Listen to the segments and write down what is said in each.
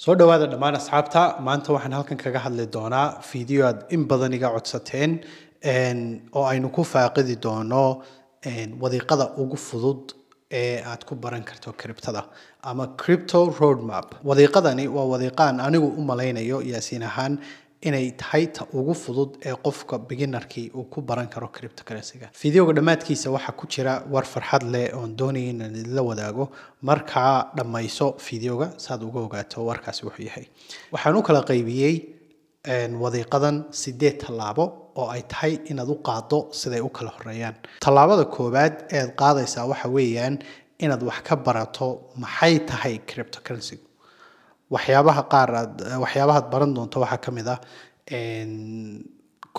Soo dhawaada dhammaan asxaabta. Maanta waxaan halkan kaga hadli doonaa video aad in badan iga codsateen oo aynu ku faaqidi doono wadiiqada ugu fudud ee aad ku baran karto cryptada ama crypto roadmap. Wadiiqadani waa wadiiqaan anigu u malaynayo, Yaasiin ahaan, inay tahay ta ugu fudud ee qofka beginnerkii uu ku baran karo cryptocurrency-ga. Videoga dhammaadkiisa waxaa ku jira war farxad leh oon doonaya inaan idinla wadaago. Markaa dhammayso videoga saad uga ogaato warkaasi wuxuu yahay. Waxaan u kala qaybiyey wadiiqadan sideed tallaabo oo ay tahay inaad u qaaddo siday u kala horeeyaan. Tallaabada koowaad ee aad qaadaysaa waxa weeyaan inaad wax ka barato maxay tahay cryptocurrency. Waxyaabaha qaar aad waxyaabahaad baran doonto waxaa ka mid ah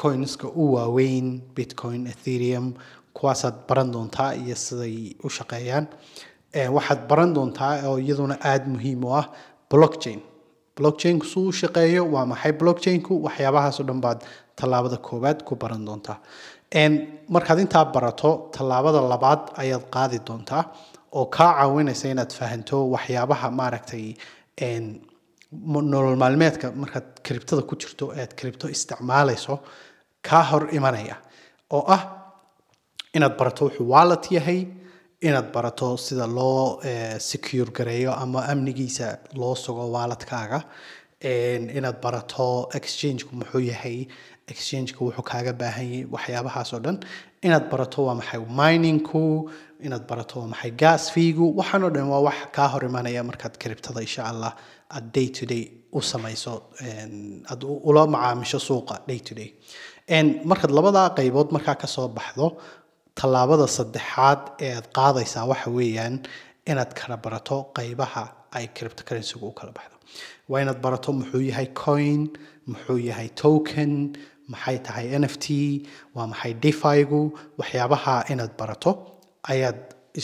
coinska u waaweyn, Bitcoin, Ethereum, kuwaasaad baran doontaa iyo siday u shaqeeyaan. Waxaad baran doontaa oo iyaduna aada muhiim u ah blockchain, blockchainku suu u shaqeeyo, waa maxay blockchainku. Waxyaabahaas oo dhan baad tallaabada koowaad ku baran doontaa. Markaad intaa barato, tallaabada labaad ayaad qaadi doontaa oo kaa caawinaysa inaad fahanto waxyaabaha maaragtay nolol maalmeedka markaad cryptada ku jirto ee aad crypto isticmaalayso kaa hor imanaya, oo ah inaad barato wuxuu wallet yahay, inaad barato sida loo secure gareeyo ama amnigiisa loo sugo walletkaaga, inaad barato exchangeku muxuu yahay, exchangeku wuxuu kaaga baahan yahay, waxyaabahaas oo dhan inaad barato, waa maxay miningku, inaad barato waa maxay gas feegu. Waxaan oo dhan waa wax kaa hor imanaya markaad cryptada, insha Allah, aad day to day u samayso, aad ula macaamisho suuqa day to day. Markaad labadaa qaybood markaa kasoo baxdo, tallaabada saddexaad ee aad qaadaysaa waxa weeyaan inaad kala barato qaybaha ay cryptocurrency-gu u kala baxdo. Waa inaad barato muxuu yahay coin, muxuu yahay token, maxay tahay NFT, waa maxay DeFi-gu. Waxyaabaha inaad barato ayaad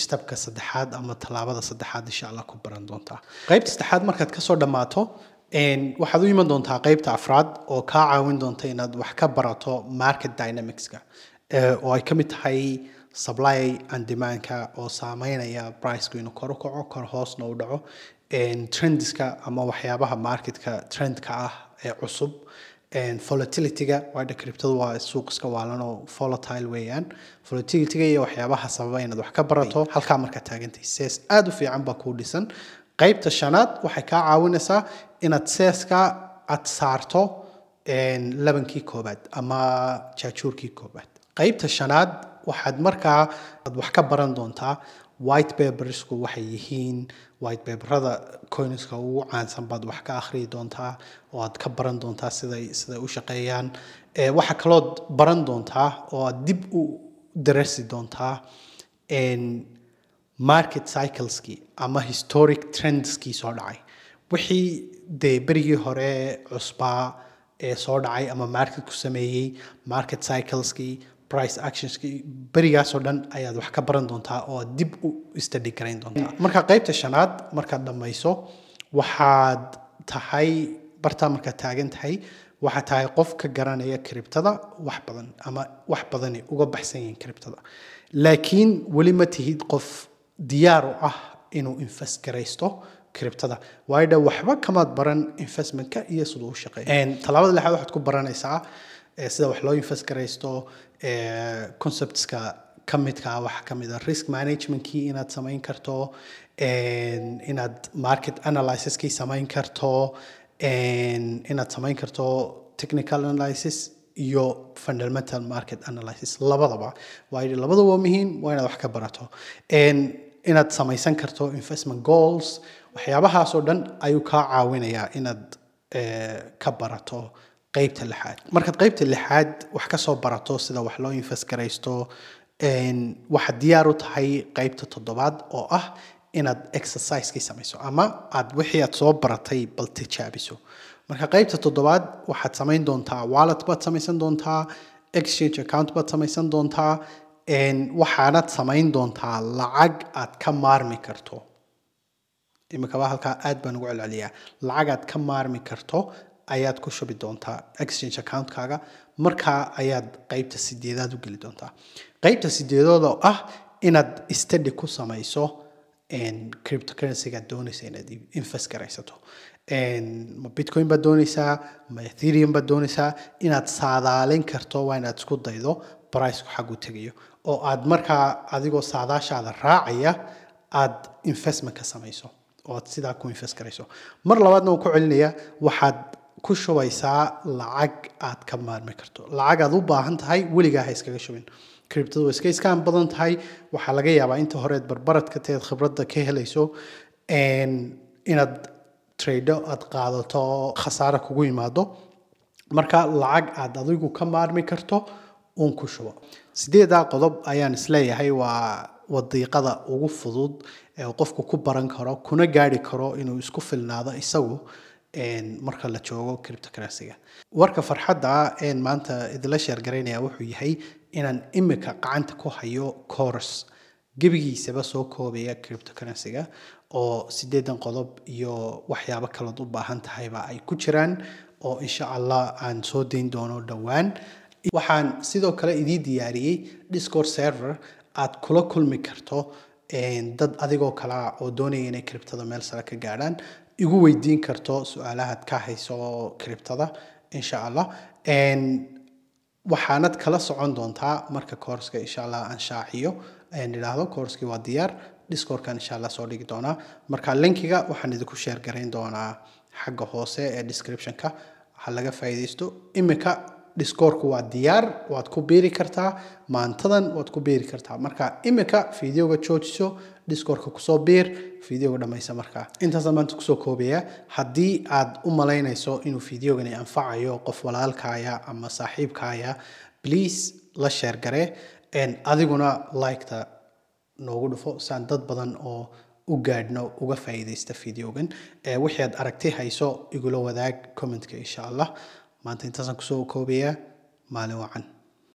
stepka saddexaad ama tallaabada saddexaad, insha Allah, ku baran doontaa. Qaybta saddexaad markaad kasoo dhammaato, waxaad u iman doontaa qaybta afraad oo kaa caawin doonta inaad wax ka barato market dynamicska, oo ay ka mid tahay supply and demandka oo saameynaya priceku inuu kor u kaco, kor hoosna u dhaco, trendska ama waxyaabaha marketka trendka ah ee cusub, volatilityga, waadha cryptadu waa suuq iska waalan oo volatile weeyaan, volatilityga iyo waxyaabaha sababa inaad wax ka barato. Halkaa markaa taagantay, sees aada u fiican baa kuu dhisan. Qaybta shanaad waxay kaa caawinaysaa inaad seeska aad saarto labankii koobaad ama jaajuurkii koobaad. Qaybta shanaad waxaad markaa aad wax ka baran doontaa white papersku waxay yihiin. White paperada coinska ugu caansan baad wax ka akhriyi doontaa oo aad ka baran doontaa siday u shaqeeyaan. Waxaa kalood baran doontaa oo aad dib u darasi doontaa market cycleski ama historic trendskii soo dhacay, wixii dee berigii hore cusbaa ee soo dhacay ama marketku sameeyey, market cycleskii, price actionskii berigaasoo dhan ayaad wax ka baran doontaa oo aad dib u study garayn doontaa. Marka qaybta shanaad markaad dhammayso, waxaad tahay bartaa markaad taagan tahay, waxaad tahay qof ka garanaya cryptada wax badan ama wax badani uga baxsan yihiin cryptada, laakiin weli ma tihid qof diyaar u ah inuu invest garaysto cryptada, waayo dha waxba kamaad baran investmentka iyo siduu u shaqeeyo. Tallaabada lixaad waxaad ku baranaysaa sida wax loo invest garaysto. Conceptska ka midka ah waxaa ka mid ah risk managementkii inaad samayn karto, inaad market analysiskii samayn karto, inaad samayn karto technical analysis iyo fundamental market analysis labadaba, waayo labadaba waa muhiim, waa inaad wax ka barato. Inaad samaysan karto investment goals, waxyaabahaas oo dhan ayuu kaa caawinayaa inaad ka barato qeybta lixaad. Markaad qeybta lixaad wax ka soo barato sida wax loo invest garaysto, waxaad diyaar u tahay qeybta toddobaad oo ah inaad exercisekii samayso ama aad wixii aad soo baratay bal tijaabiso. Marka qeybta toddobaad waxaad samayn doontaa wallet baad samaysan doontaa, exchange account baad samaysan doontaa, waxaanad samayn doontaa lacag aad ka maarmi karto. Imikaba halkaa aad baan ugu celceliyaa, lacag aad ka maarmi karto ayaad ku shubi doontaa exchange accountkaaga. Markaa ayaad qeybta sideedaad u geli doontaa, qeybta sideedood oo ah inaad study ku samayso cryptocurrency-ga doonaysa inaad invest garaysato. Ma Bitcoin baad doonaysaa, ma Ethereum baad doonaysaa? Inaad saadaalin karto waa inaad isku daydo priceku xaggu tegayo, oo aad markaa adigoo saadaashaada raacaya aad investment ka samayso oo aad sidaa ku invest garayso. Mar labaadna waan ku celinayaa, waxaad ku shubaysaa lacag aad ka maarmi karto. Lacag aad u baahan tahay weligaa ha iskaga shubin. Cryptadu way iska iskaan badan tahay. Waxaa laga yaabaa inta horeed barbaradka teed khibradda ka helayso inaad trade aad qaadato, khasaare kugu yimaado. Marka lacag aad adigu ka maarmi karto uun ku shubo. Sideedaa qodob ayaan isleeyahay waa wadiiqada ugu fudud ee uu qofku ku baran karo kuna gaari karo inuu isku filnaado isagu marka la joogo cryptocurrency-ga. Warka farxadda ah een maanta idinla share garaynaya wuxuu yahay inaan imika gacanta ku hayo course gebigiisaba soo koobaya cryptocurrency-ga, oo 8 qodob iyo waxyaabo kalood u baahan tahayba ay ku jiraan, oo insha Allah aan soo dayn doono dhowaan. Waxaan sidoo kale idiin diyaariyey Discord server aad kula kulmi karto dad adigoo kale ah oo doonaya inay cryptada meel sare ka gaadhaan, igu weydiin karto su-aalahaad ka hayso cryptada insha Allah. Waxaanad kala socon doontaa marka courseka insha Allah aan shaaciyo, aan idhaahdo coursekii waa diyaar, Discordkan insha Allah soo dhigi doonaa. Marka linkiga waxaan idinku share garayn doonaa xagga hoose ee descriptionka. Ha laga faa'iidaysto. Imika Discordku waa diyaar, waad ku biiri kartaa maantadan, waad ku biiri kartaa. Marka imika videoga joojiso, Discordka kusoo biir, videoga dhammaysa. Markaa intaasaan maanta kusoo koobaya. Haddii aad u malaynayso inuu videogani anfacayo qof walaalkaaya ama saaxiibkaaya, please la share garee. Adiguna like-ta noogu dhufo saan dad badan oo u gaadhno uga faa'iidaysta videogan. Wixii aad aragti hayso igula wadaag commentka insha Allah. Maanta intaasaan kusoo koobayaa. Maalin wacan.